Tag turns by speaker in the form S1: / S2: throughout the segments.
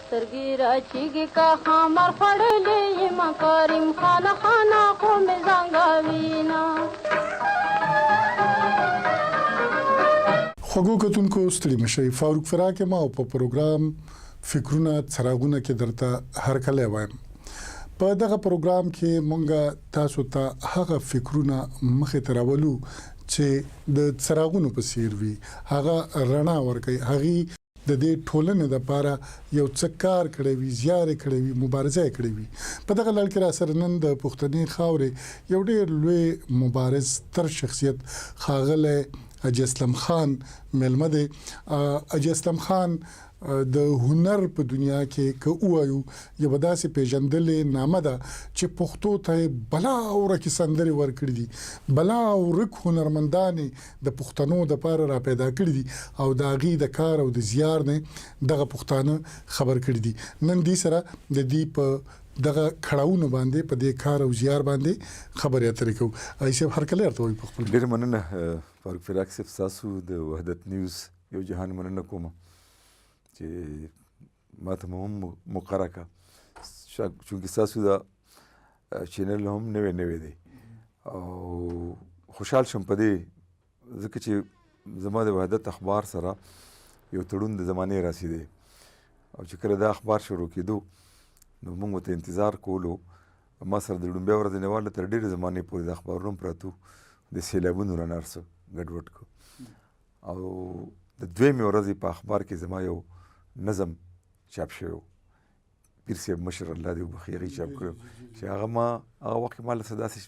S1: سترګې راچیږي که ښامار خوړلی یمه کریم خانه خانه خو مې زنګوینه.
S2: خوږو کتونکو ستړي مشئ، فاروق فراق یم او په پروګرام فکرونه څراغونه کې درته هرکلی وایم. په دغه پروګرام کې مونږ تاسو ته هغه فکرونه مخې ته راولو چې د څراغونو په څیر وي، هغه رڼا ورکوي، هغوی د دې ټولنې لپاره یو څه کار کړی وي، زیار یې کړی وي، مبارزه یې کړې وي. په دغه لړ کې راسره نن د پښتنې خاورې یو ډېر لوی مبارز، ستر شخصیت ښاغلی حاجي اسلم خان مېلمه دی. حاجي اسلم خان د هنر په دنیا کې که ووایو یوه داسې پېژندلې نامه ده چې پښتو ته یې بلا ورکې سندرې ورکړې دي، بلا ورک هنرمندان یې د پښتنو د پاره را پیدا کړي دي او د هغوی د کار او د زیار نه دغه پښتانه خبر کړي دي. نن دوی سره د دوی په دغه کړاوونو باندې په دې کار او زیار باندې خبرې اترې کوو. حاجي صاحب هرکلی ورته وایو په خپل.
S3: ډېره مننه فاروق فراق صاحب، ستاسو د وحدت نیوز یو جهان مننه کوم چې ماته مو هم مقرره کړه، چونکې ستاسو دا چینل هم نوی نوی دی او خوشحال شم په دې، ځکه چې زما د وحدت اخبار سره یو تړون د زمانې راسي دی او چې کله دا اخبار شروع کېدو نو موږ ورته انتظار کولو. ما سره د لومبۍ ورځې نه واله تر ډېرې زمانې پورې د اخبارونو هم پراتو، د سیلابونو رانه هر څه ګډوډ کړو او د دویمې ورځې په اخبار کې زما یو نظم چاپ شوی و، پیر صاحب مشر الله دې وبخښي، هغې چاپ کړی چې هغه ما هغه وخت کې ما له څه داسې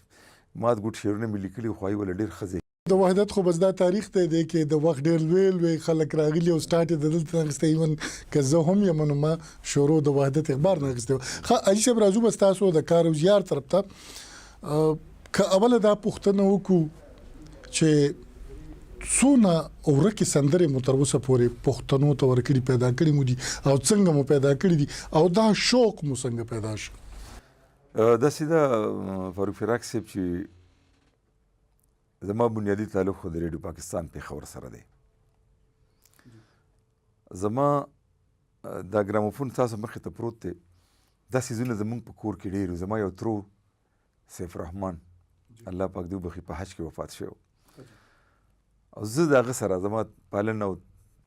S3: مات ګوټ شعرونه مې لیکلي، خو هغوی وله ډېر ښه ځای.
S2: د وحدت خو بس دا تاریخ دی، دی کې د وخت ډېر لوی لوی خلک راغلي او سټارټ یې د دلته نه اخیستی، ایون که زه هم یم نو ما شروع د وحدت اخبار نه اخیستی وه. ښه حاجي صاحب راځو به ستاسو د کار او زیار طرف ته. که اوله دا پوښتنه وکړو چې څونه ورکې سندرې مو تر اوسه پورې پښتنو ته ورکړي، پیدا کړي مو دي او څنګه مو پیدا کړي دي او دا شوق مو څنګه پیدا شو؟
S3: داسې ده فاروق فراق صاحب چې زما بنیادي تعلق خو د ریډیو پاکستان پېښور سره دی. زما دا ګراموفون تاسو مخې ته پروت دی، دا څیزونه زمونږ په کور کې ډېر وو. زما یو ترو سیف الرحمن الله پاک دې وبخښي په حج کې وفات شوی او زه د هغه سره زما پالنه او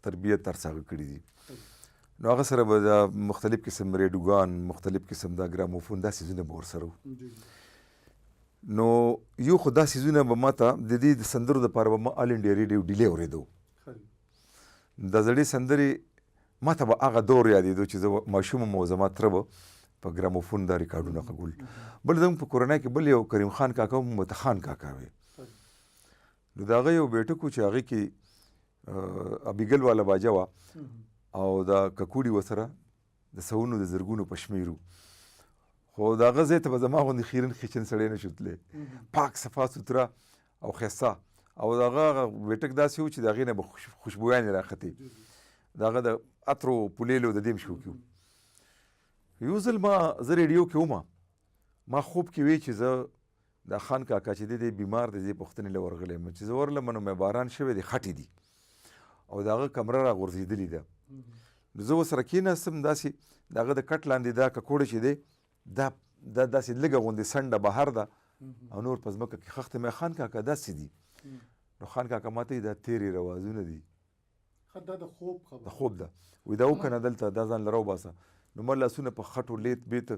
S3: تربیت تر څه هغه کړي دي، نو هغه سره به دا مختلف قسم ریډیوګان، مختلف قسم دا ګراموفون، دا څیزونه به ورسره وو. نو یو خو دا څیزونه به ما ته د دې د سندرو دپاره به ما آل انډیا ریډیو ډیلې اورېدو. دا زړې سندرې ما ته به هغه دور یادېدو چې زه ماشوم وم او زما تره به په ګراموفون دا ریکارډونه غږول. بل زموږ په کورنۍ کې بل یو کریم خان کاکا و، موږ ته خان کاکا وی. نو د هغه یو بیټک و چې هغې کې ابیګل والا باجه وه او دا ککوړي ورسره د سوونو د زرګونو په شمېر وو. خو د هغه ځای ته به زما غوندې خیرن خیچن سړی نه شو تللی، پاک صفا سوتره او ښایسته. او د هغه هغه بیټک داسې و چې د هغې نه به خوشبویانې راختې، د هغه د عطرو پولیلو د دې هم شوقي و. یو ځل ما زه ریډیو کې وم، ما خوب کې وی چې زه دا خان کاکا چې دی بیمار دی، زه پوښتنې له ورغلی یم. چې زه ورغلم نو مې باران شوی دی، خټې دي او د هغه کمره را غورځېدلې ده. نو زه ورسره کېناستم، داسې د هغه د کټ لاندې دا ککوړې چې دی دا دا داسې لږه غوندې څنډه بهر ده او نور په ځمکه کې خښتې. مې خان کاکا داسې دي. نو خان کاکا ماته دا تېرې روازونه دي،
S2: دا د خوب خبره،
S3: د خوب ده. وایي دا وکنه دلته دا ځان له راوباسه. نو ما لاسونه په خټو لیت بیت،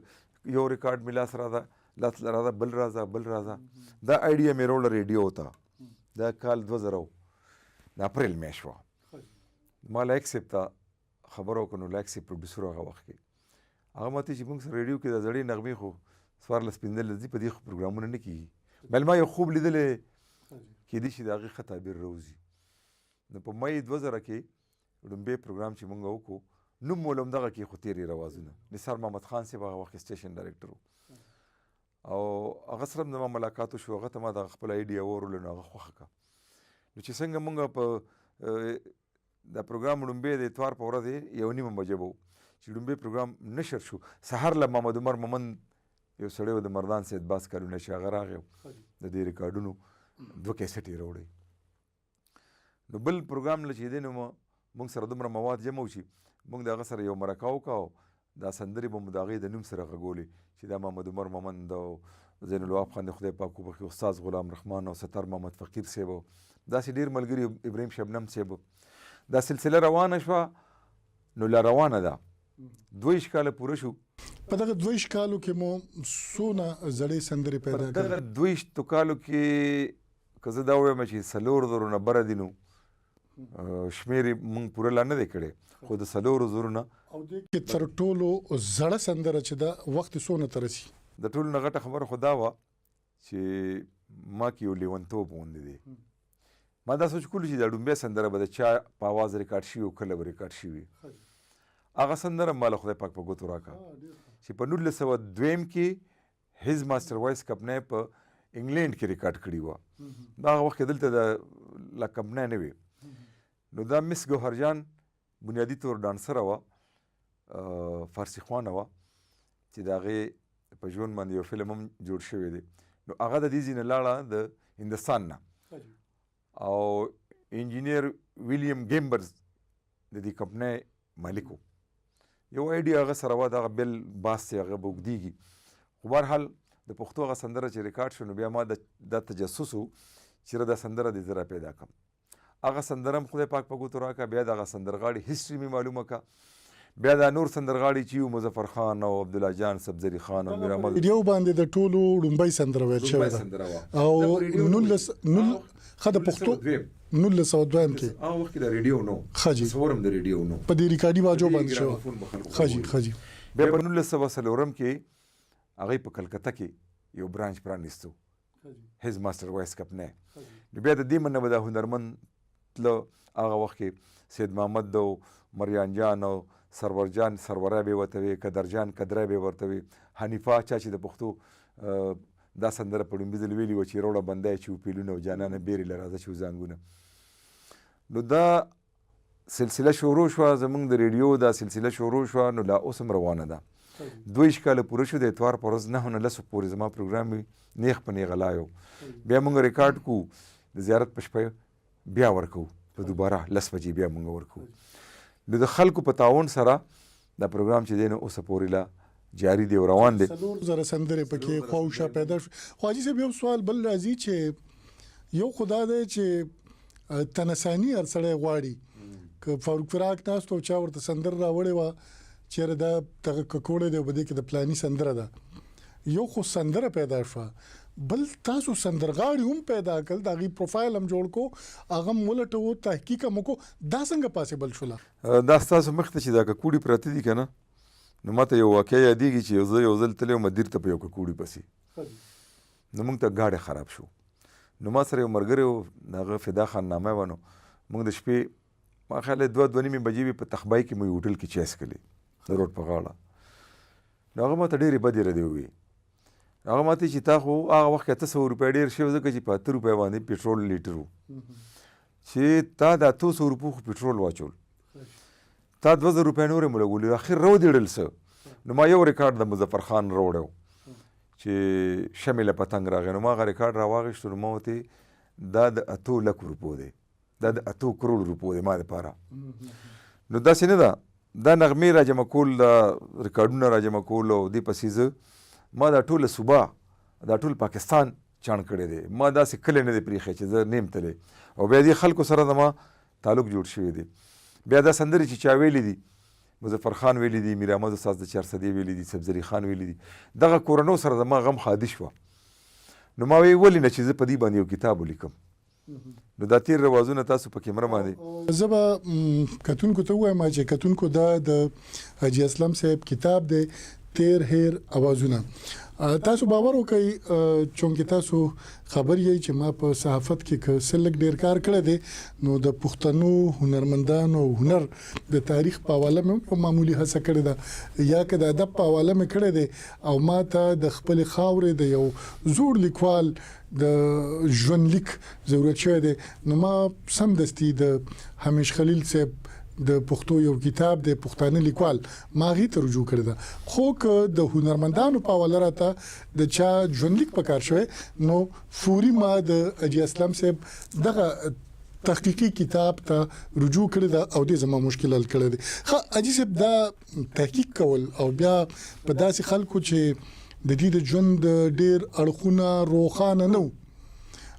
S3: یو ریکارډ مې لاس راځه، لاس راځه، بل راځه، بل راځه. دا ایډیا مې راوړه ریډیو ته. دا کال 2000 د اپریل میاشت وه. ما لایق صاحب ته خبره وکړه، نو لایق صاحب پروډیوسر هغه وخت کې هغه ماته چې موږ سره ریډیو کې دا زړې نغمې خو 14 15 دي، په دې خو پروګرامونه نه کېږي. بل ما یو خوب لیدلی کېدای شي د هغې ښه تعبیر راوځي. نو په مې 2000 کې لومبی پروګرام چې مونږ وکړو، نوم مو لوم دغه کې خو تېرې روازونه. نثار محمد خان صاحب هغه وخت کې سټیشن ډایرکټر و او هغه سره هم زما ملاقات وشو. هغه ته ما دغه خپله ایډیا وروله، نو هغه خوښه کړه. نو چې څنګه مونږ په دا پروګرام لومبی د اتوار په ورځ 1:30 بجه به و چې لومبی پروګرام نشر شو، سهار له محمد عمر مومند یو سړی و د مردان سید باز کالونه چې هغه راغی د دې ریکارډونو 2 کیسټ یې راوړی. نو بل پروګرام له چې دی نو موږ سره دومره مواد جمع و چې موږ د هغه سره یو مرکه وکړه او دا سندرې به مو د هغې د نوم سره غږولې چې دا محمد عمر مومند او زین الوهاب خان دې خدای پاک وبخښي، استاد غلام رحمان او ستار محمد فقیر صاحب او داسې ډېر ملګري، ابراهیم شبنم صاحب. دا سلسله روانه شوه نو لا روانه ده، 22 کاله پوره شو.
S2: په دغه 22 کالو کې مو څونه زړې سندرې
S3: په
S2: پیدا کړې؟
S3: دغه 22 کالو کې که زه دا ووایم چې 4000 نه بره دي نو شمېر یې موږ پوره لا نه دی کړی، خو د 4000 نه.
S2: او دې کې تر ټولو زړه سندره چې ده وخت یې څونه ته رسي؟
S3: د ټولو نه غټه خبره خو دا وه چې ما کې یو لیونتوب غوندې دی. ما دا سوچ کولو چې دا ړومبی سندره به د چا په اواز ریکارډ شوي او کله به ریکارډ شوي. هغه سندره ما له خدای پاک په ګوتو راکړه چې په 1902 کې هیز ماستر وایس کمپنۍ په انګلند کې ریکارډ کړي وه. دا هغه وخت کې دلته د لا کمپنۍ نه وې. نو دا مس ګوهر جان بنیادي طور ډانسره وه، فارسي خوانه وه چې د هغې په ژوند باندې یو فلم هم جوړ شوی دی. نو هغه د دې ځای نه لاړه د هندوستان نه، او انجینیر ویلیم ګیمبرز د دې کمپنۍ مالک و. یو ایډیا هغه سره وه، دغه بل باس دی، هغه به اوږدېږي. خو بهرحال د پښتو هغه سندره چې ریکارډ شو نو بیا ما دا تجسس و چې دا سندره دې زه را پیدا کړم. هغه سندره هم خدای پاک په ګوتو راکړه. بیا دغه سندرغاړي هسټري مې معلومه کړه. بیا دا نور سندرغاړي چې وو، مظفر خان او عبدالله جان، سبزري خان او میر احمد،
S2: ریډیو باندې د ټولو ړومبۍ سندره ویل شوې ده او 19 نول ښه د پښتو 1902 کې
S3: هغه وخت کې د ریډیو نو،
S2: ښه جي،
S3: تصور هم د ریډیو نو،
S2: په دې ریکارډي باجو باندې شوه. ښه جي، ښه جي.
S3: بیا په 1904 کې هغوی په کلکته کې یو برانچ پرانیستو، هیز ماستر وایس کمپنۍ. نو بیا د دې منه به دا هنرمند تله. هغه وخت کې سید محمد او مریان جان او سرور جان، سروری به یې ورته وي، قدر جان، قدری به یې ورته وي، حنیفه چا چې د پښتو دا سندره په لومړي ځل ویلي وه چې روړه بنده یې چې وپیلونه او جانانه بیرې له راځه چې وزانګونه. نو دا سلسله شروع شوه، زمونږ د ریډیو دا سلسله شروع شوه، نو لا اوس هم روانه ده. 22 کاله پوره شو. د اتوار پر ورځ 9 نه 10 پورې زما پروګرام وي، نیغ په نیغه لایو. بیا مونږ ریکارډ کو، د زیارت په شپه بیا ورکو، په دوباره 10 بجې بیا مونږ ورکو. نو د خلکو په تعاون سره دا پروګرام چې دی نو اوسه پورې لا جاری دی او روان دی.
S2: 4000 سندرې پکې خواوشا پیدا شو. خو حاجي صاحب یو سوال بل راځي چې یو خدا دی چې تنسانی هر سړی غواړي، که فاروق فراق ناست او چا ورته سندره راوړې وه چېرې دا دغه ککوړی دی او په دې کې د پلاني سندره ده، یو خو سندره پیدا شوه، بل تاسو سندرغاړي هم پیدا کړل، د هغې پروفایل هم جوړ کړو، هغه هم ولټوو، تحقیق هم وکړو، دا څنګه پاسیبل شوله؟
S3: دا ستاسو مخ ته چې دا ککوړي پراته دي که نه، نو ما ته یو واقعه یادېږي چې زه یو ځل تللی وم دیر ته په یو ککوړي پسې، نو موږ ته ګاډی خراب شو. نو ما سره یو ملګری و، د هغه فدا خان نامه وه. نو موږ د شپې ما خیال دی دوه دوه نیمې بجې وې، په تخبای کې مو یو هوټل کې چای څښلې د روډ په غاړه. نو هغه ما ته ډېرې بدې ردې ووې. هغه ما ته چې تا خو هغه وخت کې 800 روپۍ ډېر شوی، ځکه چې په 8 روپۍ باندې پټرول لیټر و، چې تا د 800 روپو خو پټرول واچول، تا 2000 روپۍ نورې مو لګولې، اخر راودېړل څه. نو ما یو ریکارډ د مظفر خان راوړی و چې شمې له پتنګ راغی. نو ما هغه ریکارډ راواخیستو، نو ما ورته دا د 8 لکو روپو دی، دا د 8 کروڑ روپو دی ما دپاره. نو داسې نه ده، دا نغمې راجمع کول، دا ریکارډونه راجمع کول او دې پسې زه ما دا ټوله صوبه، دا ټول پاکستان چاڼ کړی دی. ما داسې کلی نه دی پرېښی چې زه نیم تللی، او بیا دې خلکو سره زما تعلق جوړ شوی دی. بیا دا سندرې چې چا ویلې دي، مظفر خان ویلې دي، میر احمد استاد د چارسدې ویلې دي، سبزري خان ویلې دي، دغه کورنو سره زما غم ښادي شوه. نو ما ویل ولې نه چې زه په دې باندې یو کتاب ولیکم. نو دا تیر روازونه تاسو په کیمره باندې.
S2: زه به کتونکو ته ووایم چې کتونکو دا د حاجي اسلم صاحب کتاب دی، تیر هیر اوازونه. تاسو باور وکړئ چونکې تاسو خبر یئ چې ما په صحافت کې که څه لږ ډېر کار کړی دی، نو د پښتنو هنرمندانو او هنر د تاریخ په حواله مې هم یو معمولي هڅه کړې ده، یا که د ادب په حواله مې کړی دی، او ما ته د خپلې خاورې د یو زوړ لیکوال د ژوند لیک ضرورت شوی دی، نو ما سمدستي د همیش خلیل صاحب د پښتو یو کتاب دی پښتانه لیکوال، ما هغې ته رجوع کړې ده. خو که د هنرمندانو په حواله راته د چا ژوندلیک په کار شوی، نو فوري ما د حاجي اسلم صاحب دغه تحقیقي کتاب ته رجوع کړې ده او دې زما مشکل حل کړی دی. ښه حاجي صاحب، دا تحقیق کول او بیا په داسې خلکو چې د دې د ژوند ډیر اړخونه روښانه نه وو،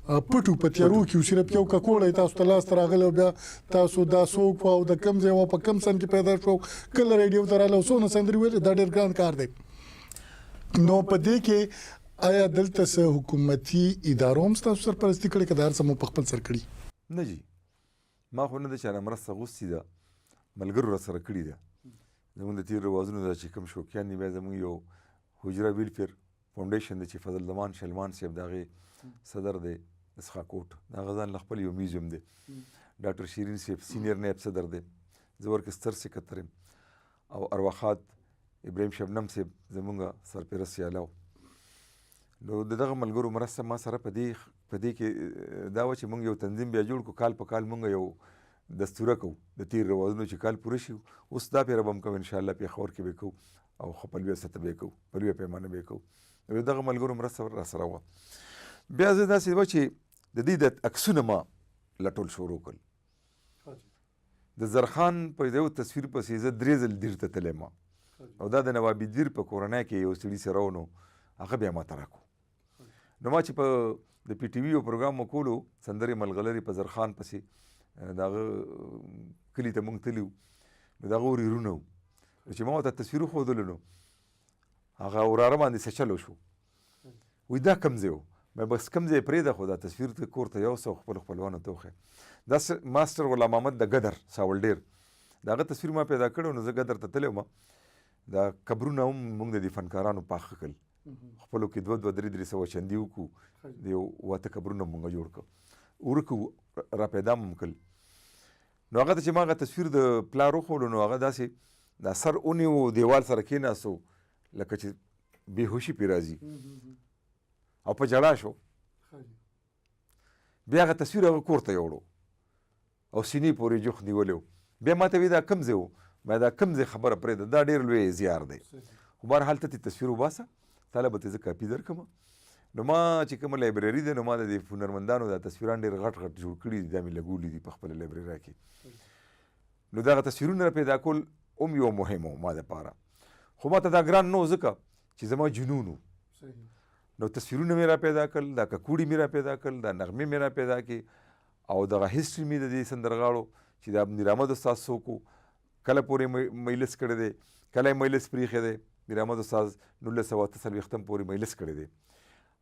S2: پټو په تیارو کې، صرف یو ککوړی تاسو ته لاس ته راغلی او بیا تاسو دا څوک او د کم ځای او په کم سن کې پیدا شو، کله رادیو ته راغله او څونه سندرې ویلې، دا ډیر ګران کار دی. نو په دې کې آیا دلته څه حکومتي ادارو هم ستاسو سرپرستي کړې که دا هر څه مو په خپل سر کړي؟
S3: نه جي، ما خو نه د چا نه مرسته غوښتې ده، ملګرو راسره کړې ده. زموږ د تېرو رواجونو دا چې کوم شوقیان دي، بیا زموږ یو حجره ویلفیر فاونډیشن دی چې فضل زمان شلمان صاحب د هغې صدر دی، اسخاکوټ، د هغه ځان له خپل یو میوزیم دی. ډاکټر شیرین صاحب سینیر نایب صدر دی، زه ورکې ستر سکرتر یم، او ارواښاد ابراهیم شبنم صاحب زمونږ سرپرست سیاله و. نو د دغه ملګرو مرسته ما سره په دې کې دا وه چې مونږ یو تنظیم بیا جوړ کړو. کال په کال مونږ یو دستوره کوو د تیر رواجونو چې کال پوره شي. اوس دا پیره به هم کوو انشاءالله، پېښور کې به کوو او ښه په لویه سطح به یې کوو، په لویه پیمانه به یې کوو. نو دغه ملګرو مرسته راسره وه. بیا زه داسې وه چې د دې د عکسونه ما لټول شروع کړل. د زرخان په یو تصویر پسې زه 3 ځل دیر ته تللی ما، او دا د نوابي دیر په کورنۍ کې یو سړي سره و، نو هغه بیا ما ته راکړو. نو ما چې په د پي ټي وي یو پروګرام مو کولو، سندرې ملغلرې په زرخان پسې، د هغه کلي ته مونږ تللي وو، نو د هغه ورېرونه وو. نو چې ما ورته تصویر وښودلو، نو هغه وراره باندې څه چل وشو، وایي دا کوم ځای و؟ مې بس کوم ځای پرېږده، خو دا تصویر ته کور ته یوسه او خپلو خپلوانو ته وښیه. دا ماسټر غلام محمد د ګدر ساول ډېر، د هغه تصویر ما پیدا کړی و. نو زه ګدر ته تللی وم، دا قبرونه هم موږ د دې فنکارانو پاخه کړل، خپلو کې 2 2 3 3 سوه چندې وکړو، د یو 8 قبرونه موږ جوړ کړو، ورک را پیدا مو کړل. نو هغه ته چې ما هغه تصویر د پلار وښولو، نو هغه داسې دا سر ونیو، دیوال سره کېناستو لکه چې بېهوشي پرې راځي، او په ژړا شو. بیا هغه تصویر هغه کور ته یوړو او سینې پورې جوخت نیولی و. بیا ما ته وایي دا کوم ځای و؟ ما دا کوم ځای خبره پرېږده، دا ډېر لوی زیار دی، خو بهرحال ته ترې تصویر وباسه، تا له به ترې زه کاپي درکړم. نو ما چې کومه لایبرري ده، نو ما د دې هنرمندانو دا تصویران ډېر غټ غټ جوړ کړي دي، دا مې لګولي دي په خپله لایبرري کې. نو دغه تصویرونه را پیدا کول هم یو مهم و ما دپاره، خو ما ته دا ګران نه و ځکه چې زما جنون و. نو تصویرونه مې را پیدا کړل، دا ککوړي مې را پیدا کړل، دا نغمې مې را پیدا کړې، او دغه هیسټري مې د دې سندرغاړو چې دا میر احمد استاد څوک و، کله پورې مجلس کړی دی، کله یې مجلس پرېښی دی. میر احمد استاد 1948 پورې مجلس کړی دی،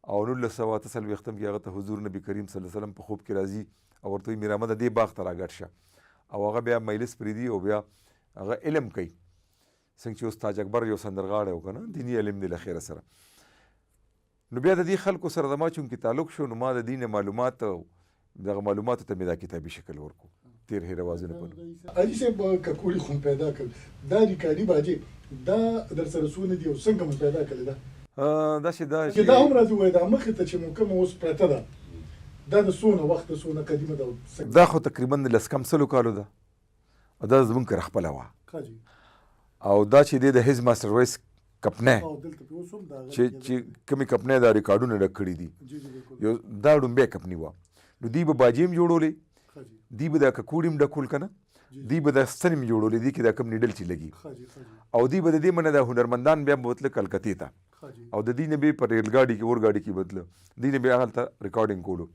S3: او 1948 کې هغه ته حضور نبي کریم صلی الله علیه وسلم په خوب کې راځي او ورته وایي میر احمد دې باغ ته راګډ شه، او هغه بیا مجلس پرېږدي او بیا هغه علم کوي، څنګه چې اوس تاج اکبر یو سندرغاړی و که نه، دیني علم دی له خیره سره. نو بیا د دې خلکو سره زما چونکې تعلق شو، نو ما د دین معلومات دغه معلوماتو ته مې دا کتابي شکل ورکړو، تیر هېروازونه په نوم.
S2: حاجي صاحب ککوړي خو مو پیدا کړل، دا ریکارډي باجې دا در سره څونه دي او څنګه مو پیدا کړې ده؟
S3: داسې ده
S2: چې دا هم راته ووایه، دا مخې ته چې مو کومه اوس پرته ده، دا د څونه وخت د څونه قدیمه ده او څنګه؟
S3: دا خو تقریبا د لس کم سلو کالو ده، او دا زمونږ کره خپله وه. او دا چې دی د هیز ماسټر وایس کمپنۍ چې کومې کمپنۍ دا ریکارډونه ډک کړي دي، یو دا ړومبی کمپني وه. نو دوی به باجې هم جوړولې، دوی به دا ککوړي هم ډکول که نه، دوی به دا ستنې هم جوړولې، دوی کې دا کوم نیډل چې لګي، او دوی به د دې منه دا هنرمندان بیا به تله کلکتې ته، او د دوی نه به په ریل ګاډي کې اورګاډي کې به تله، دوی نه به هلته ریکارډینګ کولو.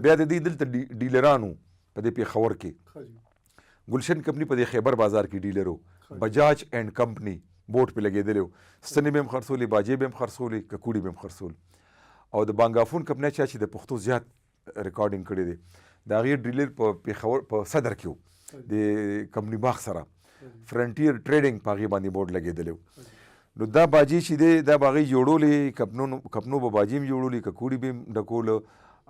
S3: بیا د دوی دلته ډیلران وو په دې پېښور کې، ګلشن کمپني په دې خیبر بازار کې ډیلر و، بجاج اینډ کمپني بورډ پې لګېدلی و، ستنې به هم خرڅولې، باجې به هم خرڅولې، ککوړي به هم خرڅول. او د بانګافون کمپنۍ چا چې د پښتو زیات ریکارډینګ کړی دی، د هغې ډیلر په پېښور په صدر کې و، د کمپني باغ سره فرنټیر ټریډینګ په هغې باندې بورډ لګېدلی و. نو دا باجې چې دی دا به هغې جوړولې، کپنو به باجې هم جوړولې، ککوړي به هم ډکوله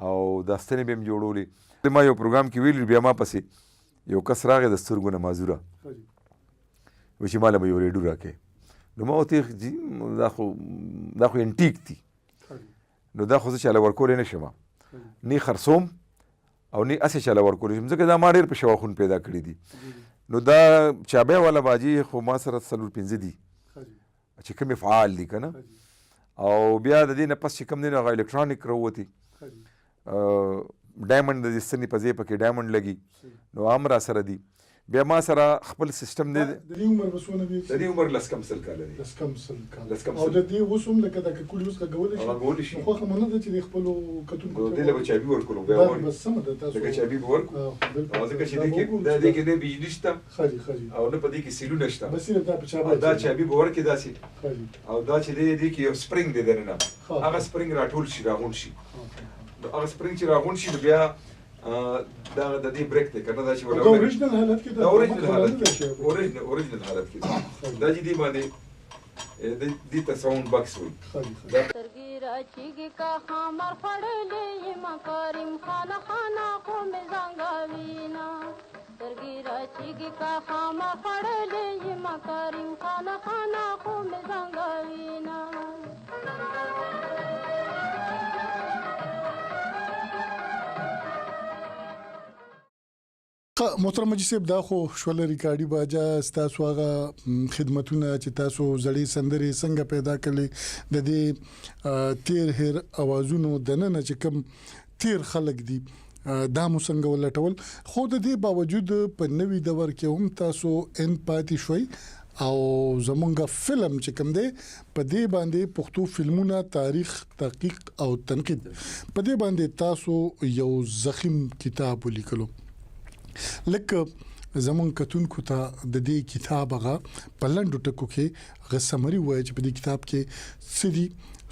S3: او دا ستنې به هم جوړولې. ما یو پروګرام کې ویلي، بیا ما پسې یو کس راغی د سترګو نه معذوره، وایي چې ما له به یو ریډو راکړې. نو ما ورته ویل جي دا خو انټیک دي، نو دا خو زه چاله ورکولی نه شم، نه خرڅوم او نه هسې چاله ورکولی شم، ځکه دا ما ډېر په شواخون پیدا کړي دي. نو دا چابی والا باجې خو ما سره 4 5 دي چې کومې فعال دي که نه. او بیا د دې نه پس چې کوم دی نو هغه الکترونیک راووتې، ډایمنډ د ستنې په ځای پکې ډایمنډ لګي، نو هم را سره دي. بیا ما سره خپل سیستم دی.
S2: د دې عمر به څونه وي؟
S3: د دې عمر لس کم 20 کاله دی.
S2: لس کم 20 کاله.
S3: لس کم
S2: او
S3: 20.
S2: د دې اوس هم لکه دا ککولي اوس غږولی شي؟
S3: غږولی شي.
S2: نو خوښه مو نه ده چې د خپلو کتونکو
S3: نو
S2: ته
S3: دې له به چابي ورکړو بیا
S2: دا
S3: وایي.
S2: بس سمه ده تاسو
S3: لکه چابي به ورکړو.
S2: بالکل.
S3: او ځکه چې
S2: دا
S3: دې
S2: به
S3: کې
S2: وګورو
S3: دا
S2: چې
S3: دې کې نه بجلي شته
S2: ښه جي، ښه جي.
S3: او نه په دې کې سیلونه شته.
S2: بس صرف دا په چابي
S3: او دا
S2: اچوي.
S3: چابي به ورکړې داسې.
S2: ښه جي.
S3: او دا چې دی دې کې یو سپرینګ دی دننه، هغه سپرینګ راټول شي، راغونډ شي. نو هغه سپرینګ چې راغونډ شي نو بیا دا د دې بریک دی که نه، دا چې
S2: او دا
S3: ولا
S2: اوریجنل حالت کې
S3: دا اوریجنل حالت
S2: نه
S3: کې، اوریجنل حالت کې دا چې دی باندې دې ته ساوند باکس وایي.
S2: ښه جي، ښه.
S3: دا
S1: سترګې راچیږي که ښامار خوړلی یمه کریم خانه خانه خو مې زنګوینه. سترګې راچیږي که ښامار خوړلی یمه کریم خانه خانه خو مې زنګوینه.
S2: محترم مجید صاحب، دا خو شوله ریکارډي باجا ستاسو هغه خدمتونه چې تاسو زړې سندرې څنګه پیدا کړې، د دې تیر هیر اوازونو دننه چې کوم تیر خلک دي دا مو څنګه ولټول. خو د دې باوجود په نوي دور کې هم تاسو ان پاتې شوئ او زمونږ فلم چې کوم دی په دې باندې پښتو فلمونه تاریخ، تحقیق او تنقید، په دې باندې تاسو یو ضخیم کتاب ولیکلو. لکه زمونږ کتونکو ته د دې کتاب هغه په لنډو ټکو کې هغه سمري ووایه چې په دې کتاب کې څه دي،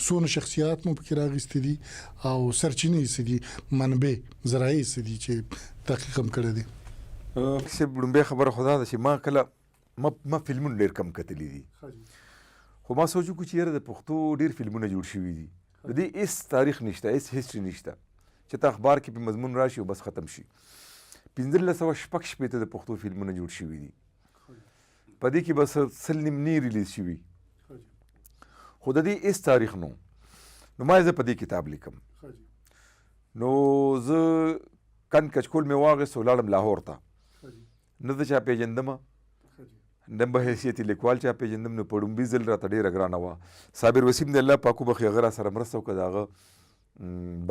S2: څونه شخصیات مو پکې راغستي دي او سرچینې څه دي، منبع ذرایع څه دي چې تحقیق هم کړی دی.
S3: صاحب، لومړۍ خبره خو دا ده چې ما کله ما فلمونه ډېر کم کتلي دي، خو ما سوچ وکړو چې یاره د پښتو ډېر فلمونه جوړ شوي دي، د دې هېڅ تاریخ نشته، هېڅ هسټري نشته چې ته اخبار کې په مضمون راشي او بس ختم شي. 1566 د پښتو فلمونه جوړ شوي دي، په دې کې بس 20 نیم نه ریلیز شوي، خو د دې هېڅ تاریخ نو. نو ما زه په دې کتاب لیکم. نو زه کن کچکول مې واخیست او لاړم لاهور ته. نه زه چا پېژندم، نه به حیثیت لیکوال چا پېژندم. نو په ړومبي ځل راته ډېره ګرانه وه. صابر وسیم دی الله پاک وبخښي، هغه را سره مرسته وکړه. د هغه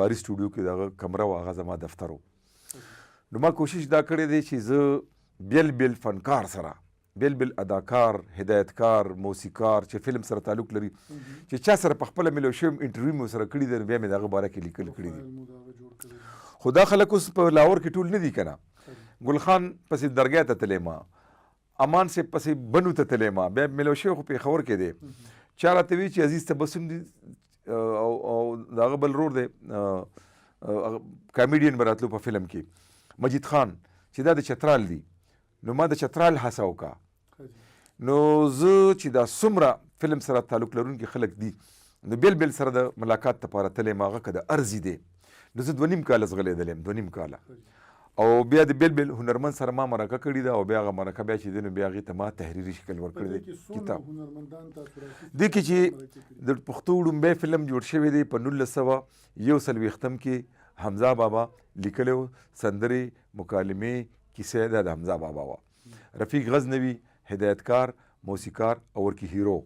S3: باري سټوډیو کې د هغه کمره وه، هغه زما دفتر و. نو ما کوشش دا کړی دی چې زه بېل بېل فنکار سره، بېل بېل اداکار، هدایتکار، موسیقار چې فلم سره تعلق لري، چې چا سره په خپله ملو شوی یم، انټرویو مې ورسره کړې ده، نو بیا مې د هغه باره کې لیکل کړي دي. خو دا خلک اوس په لاهور کې ټول نه دي که نه. ګل خان پسې درګاه ته تللی ما، امان صاحب پسې بنو ته تللی ما، بیا ملو شوی خو پېښور کې دی. چا راته وی چې عزیز تبسم دی او د هغه بل ورور دی، کامیډین به راتلو په فلم کې، مجید خان، چې دا د چترال دی. نو ما د چترال هڅه وکړه. نو زه چې دا څومره فلم سره تعلق لرونکي خلک دي، نو بېل بېل سره د ملاقات لپاره تللی یم. هغه که د ارزي دی، نو زه 2.5 کاله ځغلېدلی یم، 2.5 کاله. او بیا د بېل بېل هنرمند سره ما مرکه کړې ده، او بیا هغه مرکه بیا چې دی نو بیا هغې ته ما تحریري شکل ورکړی دی کتاب. دې کې چې د پښتو ړومبی فلم جوړ شوی دی په 1941 کې، حمزه بابا لیکلی و، سندرې، مکالمې، کیسه دا د حمزه بابا وه. رفیق غزنوي هدایتکار، موسیقار او ورکې هیرو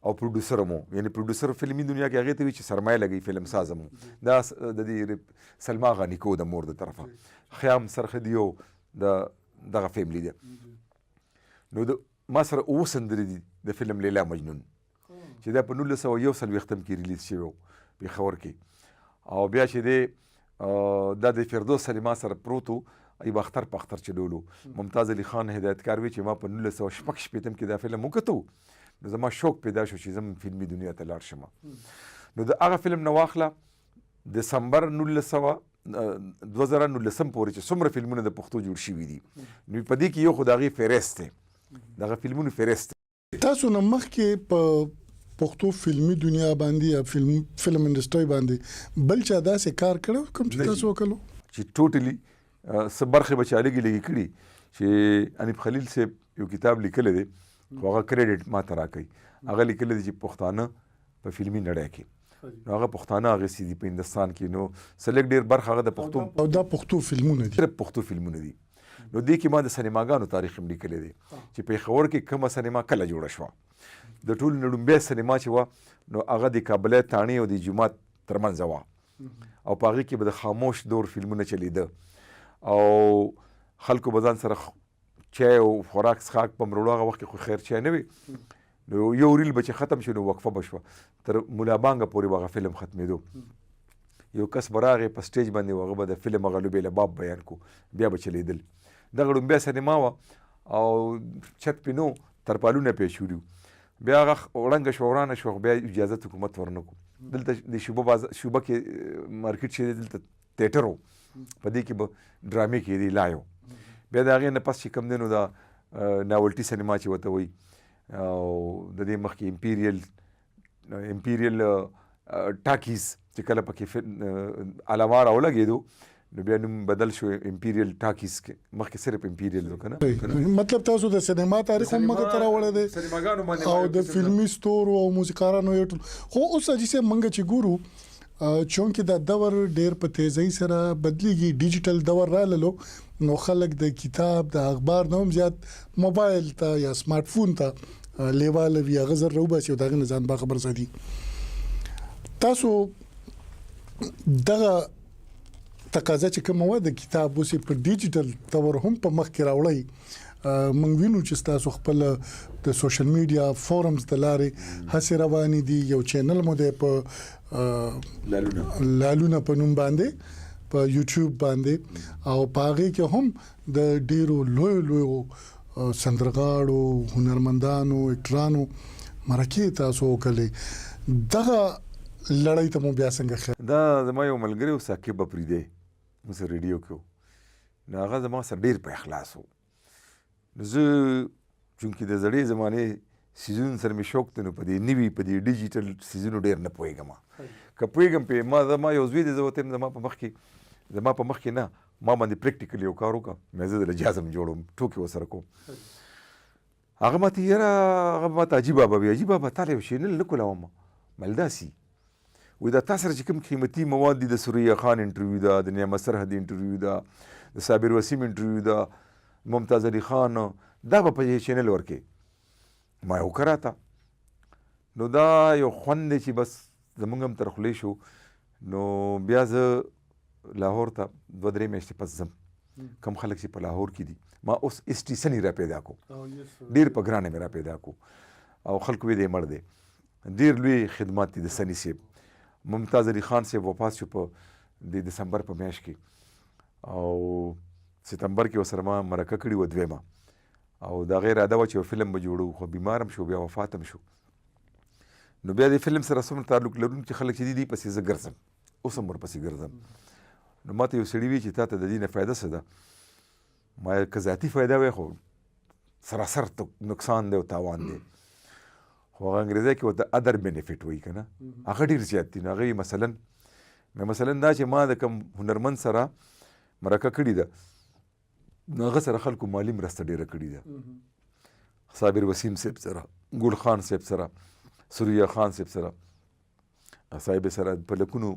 S3: او پروډوسر مو، یعنی پروډوسر فلمي دنیا کې هغې ته وي چې سرمایه لګوي، فلم ساز مو. دا د دې سلما غانیکو د مور د طرفه، خیام سرخدي او د دغه فیملی دی. نو د ما سره 7 سندرې دي د فلم لیلا مجنون چې دا په 1941 کې ریلیز شوی و پېښور کې. او بیا چې دی دا د فردوس سلیما سره پروت و، ای به اختر په اختر چلولو. ممتاز علي خان هدایتکار وی چې ما په 1966 کې دا فلم وکتو، نو زما شوق پیدا شو چې زه هم فلمي دنیا ته لاړ شم. نو د هغه فلم نه واخله دسمبر 2019 پورې چې څومره فلمونه د پښتو جوړ شوي دي، نو په دې کې یو خو د هغې فهرست دی، د هغه فلمونو فهرست دی.
S2: تاسو نه مخکې په پښتو فلمي دنیا باندې یا فلم انډسټري باندې بل چا داسې کار کړی کوم چې تاسو وکړو؟
S3: چې ټوټلی څه برخې به چا لږې لږې کړي، چې حنیف خلیل صاحب یو کتاب لیکلی دی، خو هغه کریډیټ ما ته راکوي. هغه لیکلی دی چې پښتانه په فلمي نړۍ کې، نو هغه پښتانه اخیستي دي په هندوستان کې، نو څه لږ ډېر برخه هغه د پښتو
S2: او دا پښتو فلمونه دي،
S3: صرف پښتو فلمونه دي. نو دې کې ما د سینماګانو تاریخ هم لیکلی دی چې پېښور کې کومه سینما کله جوړه شوه. د ټولو نه ړومبی سینما چې وه نو هغه د کابلۍ تاڼې او د جومات ترمنځ وه. او په هغې کې به د خاموش دور فلمونه چلیده او خلکو به ځان سره چای او خوراک څښاک په مروړو، هغه وخت کې خو خیر چای نه وي، نو یو ریل به چې ختم شو نو وقفه به شوه، تر ملا بانګه پورې به هغه فلم ختمېدو. یو کس به راغی په سټیج باندې، هغه به د فلم هغه لوبې له باب بیان کو، بیا به چلېدل. دغه ړومبی سینما وه او چت پې نو ترپالونه پې اچولي وو. بیا هغه ړنګه شوه، ورانه شوه، خو بیا اجازت حکومت ورنه کو. دلته د شوبه بازار، شوبه کې مارکیټ چې دی دلته تیټر و، په دې کې به ډرامې کېدې لایو. بیا د هغې نه پس چې کوم دی نو دا ناولټي سینما چې ورته وایي، او د دې مخکې امپیریل ټاکیز چې کله پکې علامه راولګېدو نو بیا نوم بدل شو امپیریل ټاکیز کې، مخکې صرف امپیریل و کنه.
S2: مطلب تاسو د سینما تاریخ هم مخ ته راوړی دی او د فلمي ستورو او موسیقارانو یو ټول. خو اوس حاجي صاحب موږ چې ګورو، چونکه دا دور ډیر په تیزۍ سره بدلیږي، ډیجیټل دور راللو، نو خلک د کتاب د اخبار نه هم زیات موبایل ته یا سمارټ فون ته لیواله وي، هغه زر راوباسي او د هغې نه ځان باخبر ساتي. تاسو دغه تقاضا چې کومه وه د کتاب اوس په ډیجیټل تور هم په مخ کې راوړی. موږ وینو چې تاسو خپل د سوشل میډیا فورمز د لارې هڅې روانې دي، یو چینل مو دی په لالونه په نوم باندې په یوټیوب باندې، او په هغې کې هم د ډیرو لویو لویو سندرغاړو، هنرمندانو، اکټرانو مرکې تاسو وکړلې. دغه لړۍ ته مو بیا څنګه خیال؟
S3: دا زما یو ملګری و، ثاقب اپریدی، موږ سره ریډیو کې و، نو هغه زما سره ډېر په اخلاص و. نو زه چونکې د زړې زمانې سیزونو سره مې شوق دی، نو په دې نوي په دې ډیجیټل سیزونو ډېر نه پوهېږم. که پوهېږم پې، ما زما یو زوی دی، زه ورته وایم زما په مخ کې نه، ما باندې پریکټیکل یو کار وکړه، مې زه د جازم جوړوم، ټوکې ورسره کوم. هغه ماته یاره، هغه ماته عجیب بابا وي، عجیب بابا تا له یو چینل نه کولاوم، مل داسې وایي دا تا سره چې کوم قیمتي مواد دي، د ثریا خان انټرویو ده، د نعمت سرحد انټرویو ده، د صابر وسیم انټرویو ده، ممتاز علي خان، دا به په دې چینل ورکې. ما یې وکړه راته. نو دا یو خوند دی چې بس زمونږ هم تر خولې شو. نو بیا زه لاهور ته دوه درې میاشتې پس ځم، کم خلک چې په لاهور کې دي، ما اوس اس ټي سني را پیدا کو، ډېر په ګرانه مې را پیدا کو، او خلکو وی دی مړ دی. ډېر لوی خدمات دي د سني صاحب. ممتاز علي خان صاحب وفات شو په د دسمبر په میاشت کې، او ستمبر کې ورسره ما مرکه کړې وه دویمه، او د هغې اراده وه چې یو فلم به جوړو، خو بیمار هم شو، بیا وفات هم شو. نو بیا د فلم سره څومره تعلق لرونکي خلک چې دي، دې پسې زه ګرځم، اوس هم ورپسې ګرځم. نو ما ته یو سړي وی چې تا ته د دې نه فایده څه ده؟ ما که ذاتي فایده وای خو سراسر نقصان دی او تاوان دی، خو هغه انګریزي کې ورته ادر بینیفټ وایي که نه، هغه ډېر زیات دي. نو هغه مثلا مثلا دا چې ما د کوم هنرمند سره مرکه کړې ده، نو هغه سره خلکو مالي مرسته ډېره کړې ده، صابر وسیم صاحب سره، ګل خان صاحب سره، ثریا خان صاحب سره، صاحب سره په لکونو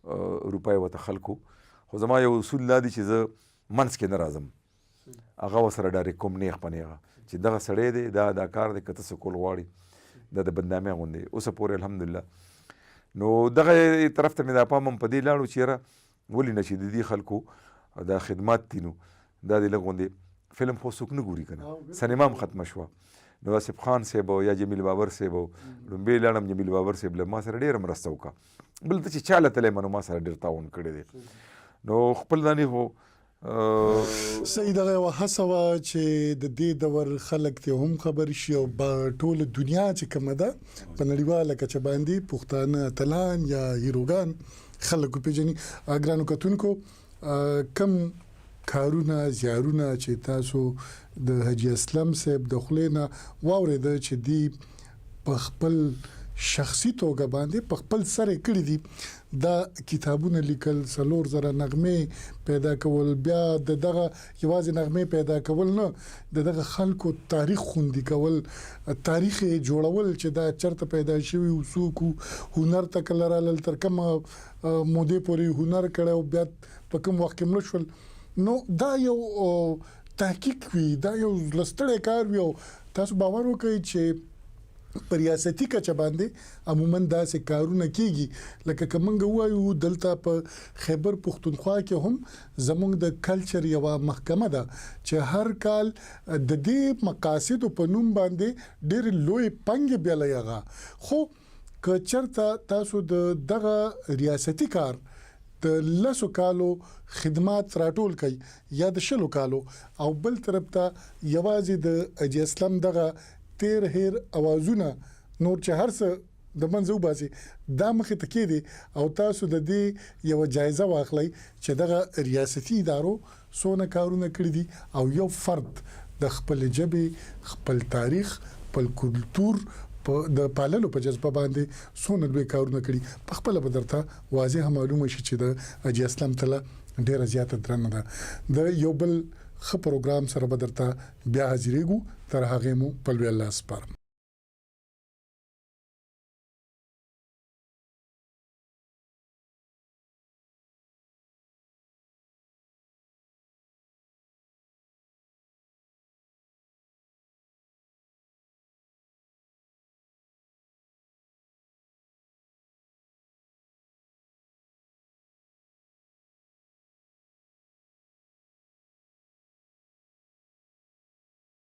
S3: روپۍ ورته خلکو. خو زما یو اصول دا دی چې زه منځ کې نه راځم، هغه ورسره ډایرکټ کوم نیغ په نیغه چې دغه سړی دی، دا دا کار دی، که ته څه کول غواړي دا د بدنامۍ غوندې اوسه پورې الحمدلله. نو دغه طرف ته مې دا پام هم په دې لاړو چې یاره ولې نه چې د دې خلکو دا خدمات دي، نو دا دې لږ غوندې فلم خو څوک نه ګوري که نه، سینما هم ختمه شوه. نو آصف خان صاحب یا جمیل بابر صاحب، لومبی لاړم جمیل بابر صاحب له ما سره ډېره مرسته وکړه، بل ته چې چا له تللی یم نو ما سره ډېر تعاون کړی دی. نو خپل ځان یې خو
S2: صحیح دغه یوه هڅه وه چې د دې دور خلک ته هم خبر شي او ټوله دنیا چې کومه ده په نړیواله کچه باندې پښتانه اتلان یا هیروګان خلک وپیژني. ګرانو کتونکو، کم کارونه زیارونه چې تاسو د حاجي اسلم صاحب د خولې نه واورېده چې دی په خپل شخصي توګه باندې په خپل سر یې کړي دي، دا کتابونه لیکل، 4000 نغمې پیدا کول، بیا د دغه یوازې نغمې پیدا کول نه، د دغه خلکو تاریخ خوندي کول، تاریخ یې جوړول چې دا چرته پیدا شوي وو، څوک وو، هنر ته کله رالل، تر کومه مودې پورې هنر کړی او بیا په کوم وخت کې مړه شول. نو دا یو تحقیق وي، دا یو زړه ستړی کار وي، او تاسو باور وکړئ چې په ریاستي کچه باندې عموما داسې کارونه کیږي، لکه که موږ ووایو دلته په خیبر پښتونخوا کې هم زموږ د کلچر یوه محکمه ده چې هر کال د دې مقاصدو په نوم باندې ډېرې لویې پنګې بیلوي. هغه خو که چرته تاسو د دغه ریاستي کار د لسو کالو خدمات راټول کړئ یا د شلو کالو او بل طرف ته یوازې د حاجي اسلم دغه تیر هیر اوازونه نور چې هر څه د منځه وباسي دا مخې ته کېدي او تاسو د دې یوه جایزه واخلئ چې دغه ریاستي ادارو څونه کارونه کړي دي او یو فرد د خپلې ژبې، خپل تاریخ، خپل کلتور په د پاللو په جذبه باندې څونه لوی کارونه کړي، په خپله به درته واضح معلومه شي چې د حاجي اسلم تله ډېره زیاته درنه ده. د یو بل ښه پروګرام سره به درته بیا حاضرېږو، تر هغې مو په لوی الله سپارم.